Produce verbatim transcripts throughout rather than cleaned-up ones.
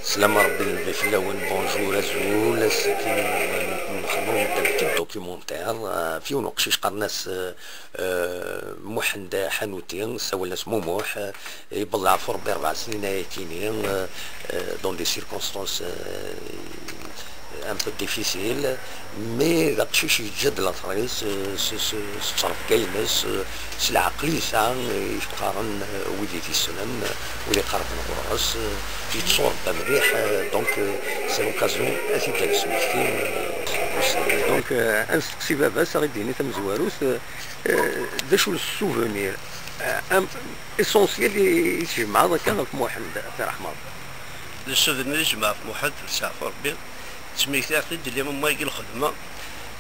Slam Rebbi, lmegd fell-awen, bonjour, azul, ass-agi nxedmen-d documentaire, euh, f yiwen uqcic qqaren-as, euh, euh, Muḥend Ḥanuti, ssawalen-as Mumuḥ, euh, yewweḍ leɛfu Rebbi rebɛa snin ayakini, euh, euh, dans des circonstances, euh, un peu difficiles, mais d aqcic yeǧǧa-d later-is, euh, s, s, s ttrebga-ines, euh, s leɛqel yesɛa, euh, i t-qqaren, euh, wid i t-yessnen, euh, wid iqerben ɣur-s, euh, yettṣureb mliḥ, euh, donc, euh, c'est l'occasion ad t-id-nesmekti, euh, ussan-nni. Donc, euh, ad nesteqsi baba-s, ad ɣ-id-yini tamezwarut, euh, euh, d acu n souvenir, euh, am-, essentiel i, i tjemɛeḍ akka ɣef Muḥend, ad t-iṛḥem Ṛebbi? Le souvenir i jemɛeɣ ɣef Muḥend, ad t-iɛfu Ṛebbi, ttmektiɣ-t-id, liman ma igi lxedma,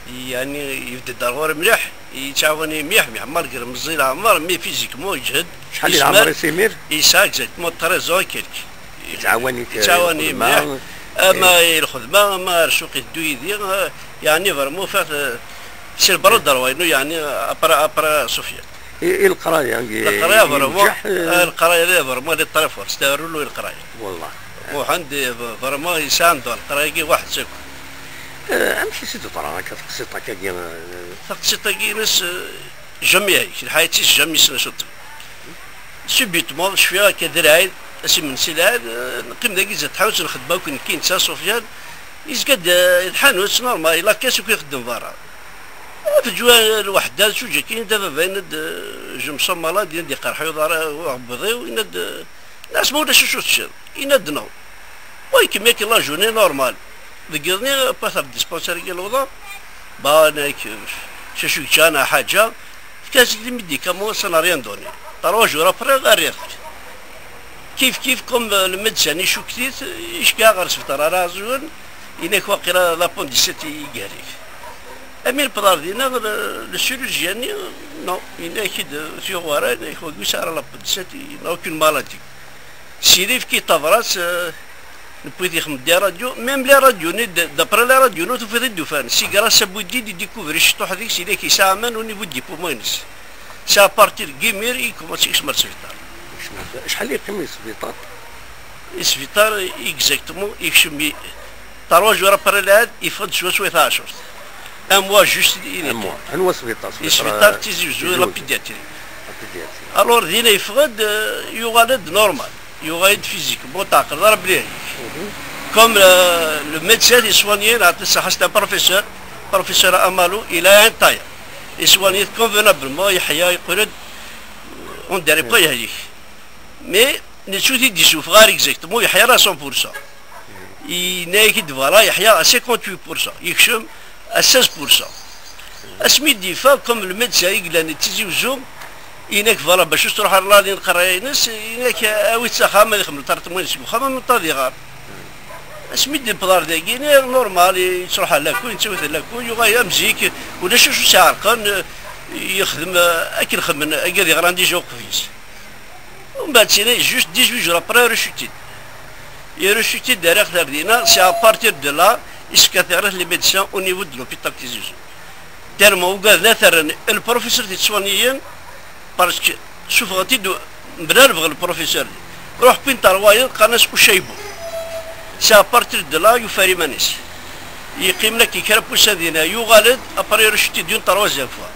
yeɛni yebded ar ɣur-i mliḥ, yettɛawan-iyi mliḥ, mliḥ, malgré meẓẓi leɛmer, mais physiquement yeǧhed. Acḥal i leɛmer-is imir? Yesɛa exactement treize ans et quelques. Yettɛawan-ik, yettɛawan-iyi lxedma, mliḥ. Ama i lxedma, ama ar ssuq iteddu yid-i, eh, yeɛni vraiment ufiɣ-t, eh, c'est le bras droit inu, yeɛni après, après Sofiane. I, i leqraya, i, leqraya, vraiment, yenǧeḥ, eh, eh, leqraya, la, vraiment, elle est très forte, c'est un rouleau i leqraya. Wallah. Muḥend, eh, vraiment, yesɛa anda leqraya-agi waḥed s akk. Eh, amek i s-id-teḍra akka teqsiṭ akkagi, eh? Taqsiṭ-agi ines, eh, jamais, lḥayat-is jamais s-, subitement, cfiɣ akka d lɛid, as imensi lɛid, eh, neqqim dagi zdat tḥanut, nxeddem akk nekki, netta, Sofiane, yezga-d, eh, d tḥanut, normal, la caisse akk ixeddem berra. Afeǧwa lweḥda, zuǧ akkin, da baba yenna-d, eh, je me sens malade, yenna-d iqerḥ-iyi uḍar, eh, uɛebbuḍ-iw, yenna-d, eh, nnas ma ulac acu teččiḍ, yenna-d non. Wa ikemmel akken la journée normal. Deg yiḍ-nni, wwiɣ-t ɣer dispensaire-agi n Lewḍa, ba, nekk, cacu yečča neɣ ḥaǧa, fkan-as-d les médicaments, ça n'a rien donné. Trois jours après, rriɣ-t. Kif kif, comme, euh, le médecin icukket-it, iceggeɛ ɣer sbiṭar ara ɛezwen, inak waqila l'appendicite i, i yehlek. Amin wwḍeɣ dinna, le, le chirurgien-nni, non, inak-id, euh, tuɣ wara, inak wagi ur yesɛi ara l'appendicite, il n'a aucune maladie. Sidi yefka-yi tabrat, euh, newwi-t ixdem-d les radios, même les radios-nni, d-, d'après les radios-nni ur tufiḍ i d-ufan. C'est grâce à Boudid i d-découvrir ciṭuḥ deg-s, inak yesɛa aman au niveau des poumons-ines. C'est à partir de yimir i commencé yekcem ar sbiṭar. Acḥal i yeqqim di sbiṭar? Di sbiṭar, exactement, yekcem i trois jours après lɛid, yeffeɣ-d swaswa i taɛcurt. Un mois juste, i nekk. Un mois. Anwa sbiṭar? Sbiṭar, sbiṭar Tizi Uzzu, Tizi Uzzu, la pédiatrie. La pédiatrie. Alors, dinna yeffeɣ-d, euh, yuɣal-d normal. Yuɣal-d physiquement, ur teɛqileḍ ara belli. Mhm. Comme, euh, le médecin i t-isoignen, yeɛṭi ṣṣeḥḥa, c'est un professeur, professeur Amalou, il a un taille. Isoignen-it convenablement, yeḥya, yeqqel-d, on dirait pas yehlek. Mais, netta ur t-id-yessufeɣ ara exactement, ur yeḥya ara à cent pour cent. Yenna-yak-id, voilà, yeḥya à cinquante-huit pour cent, yekcem à seize pour cent. Asmi d-yeffeɣ, comme le médecin i yellan d Tizi Uzzu, yenna-k, voilà, bac ur tettruḥ ara la ligne n leqraya-ines, yenna-k, awi-t s axxam, ad ixdem le traitement-ines deg uxxam, am neṭṭad iɣer. Asmi d-yewweḍ ar dagi, normal, yettruḥ ar lakul, yettawi-t ar lakul, yuɣal am zik, ulac acu s-iɛerqen, yexdem akken xedmen, agad yeɣran déjà uqbel-is. Umbeɛd, tina, juste dix-huit jours après, irucc-it-id. Irucc-it-id, rriɣ-t ar dina, c'est à partir de là, i s-fkan tiɣrit les médecins au niveau de l'hôpital Tizi Uzzu. Tellement ugaden ad t-rren, le professeur i t-ittwanniyen, parce que sufɣen-t-id, mebla lebɣi le professeur. Ruḥ wwin-t ar wayeḍ, qqaren-as Ucaybu. C'est à partir de là, yufa iman-is. Yeqqim la kra n wussan dina, yuɣal-d, après irucc-it-id une troisième fois.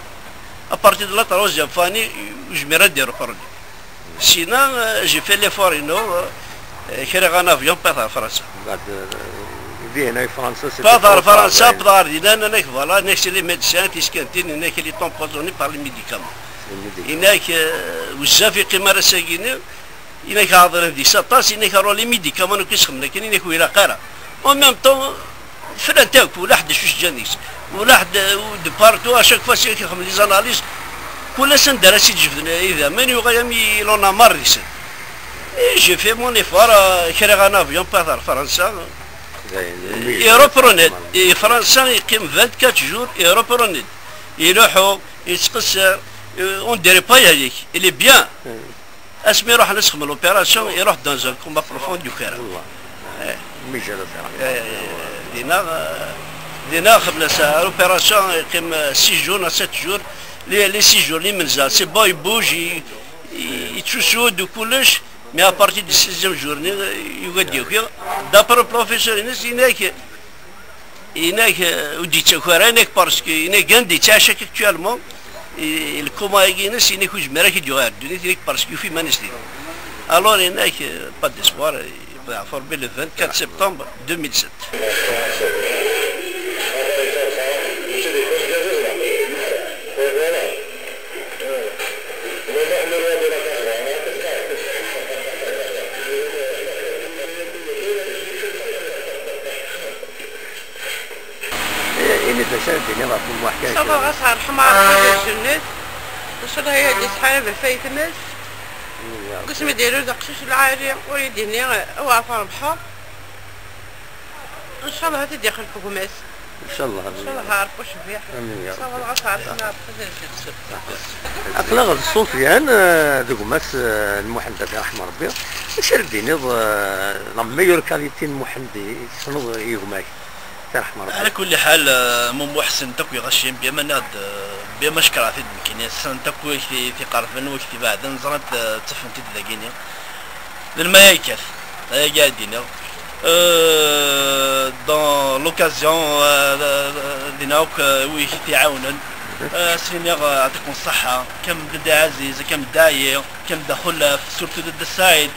À partir de la troisième fois, ni, ur yezmir ad d-iruḥ. Sina, euh, j'ai fait l'effort-inu, euh, kriɣ un avion, wwiɣ-t ɣer Fransa. Mbeɛd, euh, dihin ay Fransa, c'est... Wwiɣ-t ɣer Fransa, wwḍeɣ ɣer dinna, nnan-ak, voilà, nnan-ak c'est les médecins, tiskantin, nnan-ak il est empoisonné par les médicaments. Les médicaments. Nnan-ak, euh, bezzaf yeqqim ar ass-agi-nni, nnan-ak ɛeḍḍlen deg-s aṭas, nnan-ak alors les médicaments, nekk i sxedmen akken, nnan-ak ur ilaq ara. En même temps, flan-t akk, ula ḥedd acu s-ǧǧan deg-s. Ula ḥedd, euh, de partout, à chaque fois, c'est ixdem les analyses. Kul ass anda ara s-id-jebden idammen, yuɣal am il en a marre deg-sen. Et j'ai fait mon effort, euh, kriɣ un avion, wwiɣ-t ɣer Fransa. Dayen, et reprenait. Et Fransa, yeqqim vingt-quatre jours, et reprenait. Ileḥḥu, yettqeṣṣir, euh, on dirait pas yehlek. Il est bien. Asmi ruḥen ad sxedmen l'opération, iruḥ dans un coma profond du cœur. Wallah. Eh. Mmi ǧǧan opération. Eh, dina, eh, dina xedmen-as l'opération, yeqqim, eh, six jours, neɣ sept jours. Les, les six jours, les imenza, c'est bon, il bouge, il, il, yettusu-d kullec. Mais à partir du sixième journée, yugi ad d-yaki. D'après le professeur-ines, yenna-k, yenna-k, euh, ur d-yettaki ara, yenna-k parce que, yenna-k, anda yettɛaca actuellement, et le coma-agi-ines, yenna-k ur yezmir ara ad k-id-yuɣal ɣer ddunit, yenna-k parce que yufa iman-is din. Alors, yenna-k, euh, pas d'espoir, et, ben, le vingt-quatre septembre deux mille sept. Ini-d acu ara d-tiniḍ ɣef umuḥ kan. Ṣṣaba ɣas ɣer ḥmar ḥaǧa lǧennet. Ncallah ad d-isḥareb ɣef aytma-s. Deg usmi d-ilul d aqcic lɛali, ur yi-d-ini, awa ɣef rebḥeɣ. Ncallah ad t-id-ixlef gma-s. Ncallah, amin. Ncallah ɣer ucbiḥ. Amin ya Rebbi. Ṣṣaba ɣas ɣer ḥmar ḥaǧa lǧennet. Aql-aɣ d Sufyan, eh, d gma-s, eh, n Muḥend, ad iṛḥem Rebbi. Acu ara d-tiniḍ, eh, la meilleure qualité n Muḥend i tessneḍ i gma-k? Ala kulli ḥal, eh, Muḥ Muḥ ssnen-t akk lɣaci, bien ma nniɣ-d, eh, bien ma cekkreɣ-t-id nekkini, ssnen-t akk wid i t-iqerben, wid i t-ibeɛden, ẓran-t, eh, ttafen-t-id dagini. D lmayekkat, ayagi ara d-iniɣ. Eh, dans l'occasion, eh, d-, d-, dinna akk, eh, wid i t-iɛawnen. Eh, s-iniɣ, eh, yeɛṭikum ṣṣeḥḥa, kam d Dda Ɛziz, kam d Dda Ɛli, kam d Dda Xullaf, surtout d Dda Saɛid.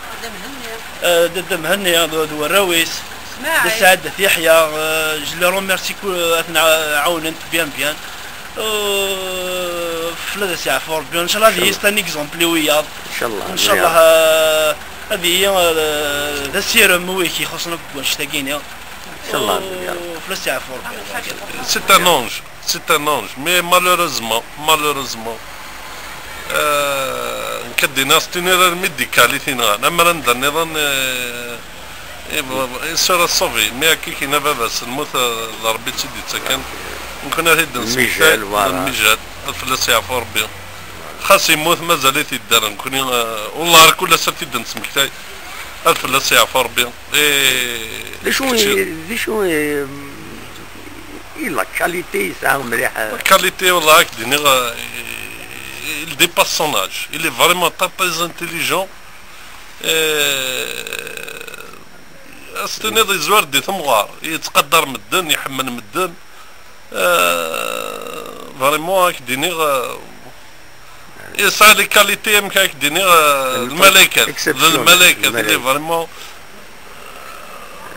Eh, d Dda Mhenni, d, d warraw-is. D Saɛid, d At Yeḥya, eh, je les remercie ku-, ad ten-ɛawnen bien, bien. Eh, fell-as ad yeɛfu Rebbi. Ncallah ad yili c'est un exemple i wiyaḍ. Ncallah, ncallah, eh, ad yili, eh, d asirem i wid ixuṣṣen akk deg wannect-agi-nni. Ncallah. Fell-as ad yeɛfu Rebbi. C'est un ange, c'est un ange, mais malheureusement, malheureusement, euh, nekk ad d-iniɣ c'est une erreur médicale i t-yenɣan, amer anda nniḍen, euh, eh, il sera sauvé, mais akka i k-yenna baba-s, lmut, euh, d Rebbi i tt-id-yettaken, nekkni ad t-id-nesmektay, lmijal, voilà. Lmijal, ad fell-as yeɛfu Rebbi. Xas yemmut, mazal-it yedder, nekkni, euh, wellah ar kul ass ad t-id-nesmektay, ad fell-as yeɛfu Rebbi. Eh, d acu i, d acu i, i la qualité yesɛa mliḥ? La qualité, wallah, ad k-d-iniɣ, eh, il dépasse son âge. Il est vraiment très, très intelligent. Eh, ad s-tiniḍ yezwar di temɣer, yettqadar medden, iḥemmel medden. Eh, vraiment, ad k-d-iniɣ, eh, yesɛa les qualités, amek ad k-d-iniɣ, eh, lmalaykat. Exceptionnel. Lmalaykat, il est vraiment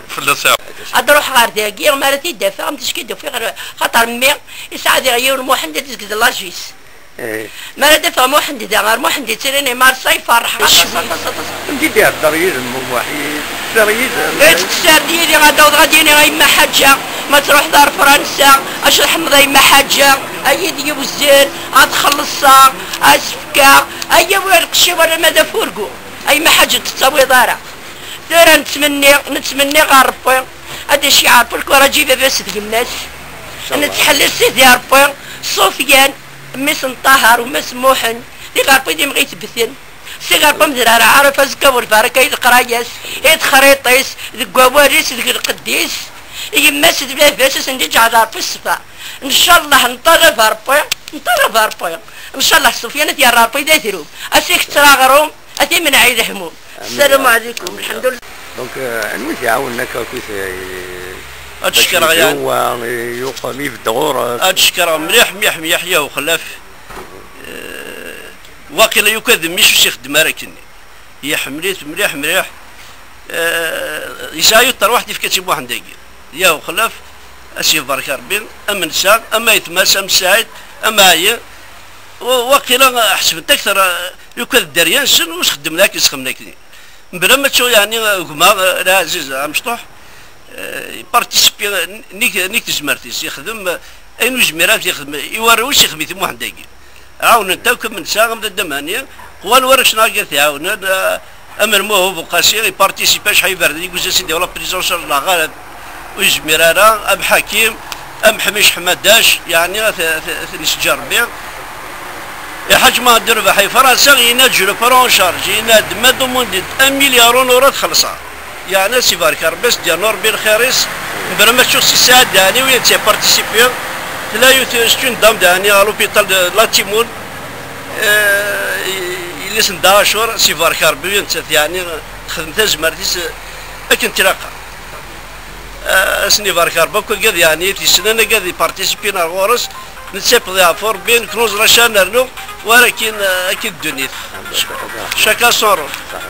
fell-as. Ad ruḥeɣ ɣer dagi, mi ara t-id-afeɣ, am ticki d-ufiɣ, xaṭer mmi yesɛa diɣ yiwen Muḥend ad izged lajis. Eh. Mi ara d-afeɣ Muḥend da, ɣer Muḥend yettilin i Marsa, iferreḥ aṭas, aṭas, aṭas. Amek i d-ihedder yid-m Muḥ? Yettqessar yid-m? Yettqessar yid-i, ad awḍeɣ ad d-iniɣ a yemma Ḥaǧa, ma truḥeḍ ar Fransa, acu tḥemmleḍ a yemma Ḥaǧa, ad yi-d-yewzel, ad xellṣeɣ, ad s-fkeɣ, ad yawi lqecc-iw alamma d afurgu. A yemma Ḥaǧa, ur tettawiḍ ara. Tura nettmenni, nettmenni ɣer Rebbi, ad d-iceyyeɛ Rebbi lkuraǧ i baba-s d yemma-s. Nettḥelli Sidi Rebbi, Ṣufyan, mmi-s n Ṭaher, u Mass Muḥend, d iɣerfan d imɣi itebten. Si ɣerfan d rara, araf azekka u lbaraka i leqraya-s, i texriṭ-is, deg wawal-is, deg lqedd-is. Yemma-s d baba-s, ad sen-d-iǧɛel Rebbi ṣṣfa. Ncallah, nṭalab Rebbi, nṭalab Rebbi. Ncallah, Ṣufyan ad t-yerr Rebbi d adrum. Ad s-iketter aɣrum, ad t-imneɛ i lehmum. Amin. Ssalamu ɛlikum, amin. Lḥemdulillah. Donc, euh, anwa i t-iɛawnen akka akkit, euh, ad cekkreɣ, yeɛni, yuqem, ibedd ɣur-s? Ad cekkreɣ mliḥ, mliḥ, mliḥ, yah uxlaf. Euh, waqila yukan d mmi-s ur s-ixeddem ara akkenni. Iḥemmel-it mliḥ, mliḥ. Eh, yesɛa yiwet terwaḥt yefka-tt i Muḥend-agi. Yah uxlaf, ad s-ibarek Rebbi, am netta, am aytma-s, am Saɛid, am Ɛli. Wa-, waqila, eh, ḥesben-t akter, eh, yukan dderya-nsen, ur s-xeddmen akken sxedmen akkenni. Mebla ma ttuɣ, yeɛni, eh, gma, eh, Lɛaziz Amecṭuḥ, eh, iparticipi, eh, nnig, nnig tezmert-is, yexdem, eh, ayen ur yezmir ad t-yexdem i warraw-is, yexdem-it i Muḥend-agi. Ɛawnen-t akk am netta, am Dda Mhenni, qwan warrac-nneɣ gar t-iɛawnen, eh, am Lmuhub Uqasi, iparticipi acḥal iberdan i yuzan s-id-iwala prise en charge neɣ ɣalab ur yezmir ara, am Ḥakim, am Ḥmic Ḥmadac, yeɛni ad t-, ad t-, ad ten-isǧer Rebbi. Iḥaǧ Muḥend Rrbeḥ i Fransa, yenna-d, je le prends en charge, yenna-d, ma demandent un milliard en euros ad xellṣeɣ. Yeɛni ad s-ibarek Rebbi, ad s-d-yernu Rebbi lxir-is. Mebla ma ttuɣ si Saɛid Dɛani, wi yettparticipiɣ. Tella yiwet, c'est une dame Dɛani, à l'hôpital de la Timoun. Euh, il Asen Dda Acur, s ibarek Rebbi, nettat yeɛni texdem tazmert-is akken tilaq. Ah, asen ibarek Rebbi akk agad yeɛni i t-yessnen agad ipartisipin ar ɣur-s, nettafeḍ yeɛfu Rebbi, nekk neẓra acu ara nernu, war akin, ah, akin ddunit. Chacun son rôle.